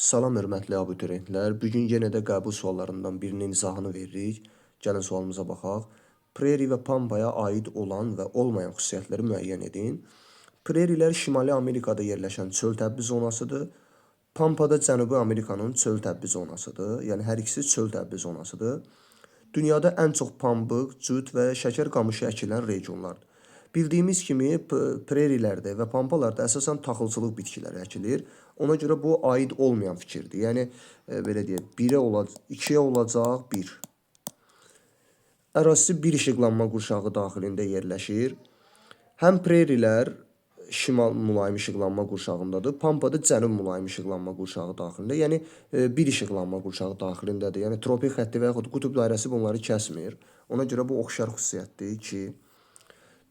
Salam hörmətli abituriyentlər. Bu gün yenə də qəbul suallarından birinin izahını veririk. Gəlin sualımıza baxaq. Preri və Pampaya aid olan və olmayan xüsusiyyətləri müəyyən edin. Prerilər Şimali Amerikada yerləşən çöl təbbi zonasıdır. Pampa da Cənubi Amerikanın çöl təbbi zonasıdır. Yəni hər ikisi çöl təbbi zonasıdır. Dünyada ən çox pambıq, cüt və şəkər qamışı əkilən regionlardır. Bildiyimiz kimi prerilərdə və pampalarda əsasən taxılçılıq bitkiləri əkilir. Ona görə bu aid olmayan fikirdir. Yəni belə deyək, 1-ə olacaq, 2-yə olacaq 1. Ərazisi bir işıqlanma qurşağı daxilində yerləşir. Həm prerilər şimal mülayim işıqlanma qurşağındadır, Pampa da cənub mülayim işıqlanma qurşağı daxilində. Yəni bir işıqlanma qurşağı daxilindədir. Yəni tropik xətti və yaxud qutb dairəsi bunları kəsmir. Ona görə bu oxşar xüsusiyyətdir ki,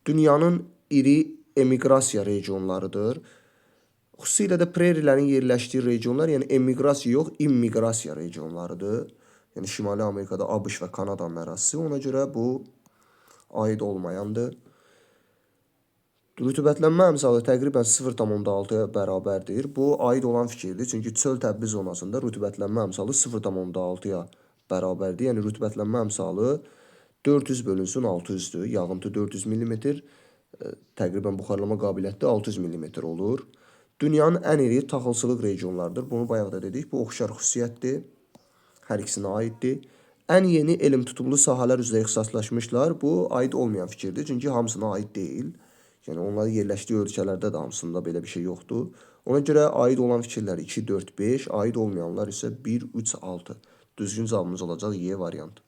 dünyanın iri emiqrasiya regionlarıdır. Xüsusilə də prerilərin yerləşdiyi regionlar, yəni emiqrasiya yox, immiqrasiya regionlarıdır. Yəni Şimali Amerikada ABŞ və Kanadanın ərazisi. Ona görə bu aid olmayandır. Rütubətlənmə əmsalı təqribən 0,6-ya bərabərdir. Bu aid olan fikirdir. Çünki çöl təbbi zonasında rütubətlənmə əmsalı 0,6-ya bərabərdir. Yəni rütubətlənmə əmsalı 400 bölünsün 600-dür. Yağıntı 400 mm, təqribən buxarlama qabiliyyəti də 600 mm olur. Dünyanın ən iri taxılçılıq regionlarıdır. Bunu bayaq da dedik. Bu oxşar xüsusiyyətdir. Hər ikisinə aiddir. Ən yeni elm tutumlu sahələr üzrə ixtisaslaşmışlar. Bu aid olmayan fikirdir. Çünki hamısına aid deyil. Yəni onların yerləşdiyi ölkələrdə də hamısında belə bir şey yoxdur. Ona görə aid olan fikirlər 2, 4, 5, aid olmayanlar isə 1, 3, 6. Düzgün cavabımız olacaq Y variantı.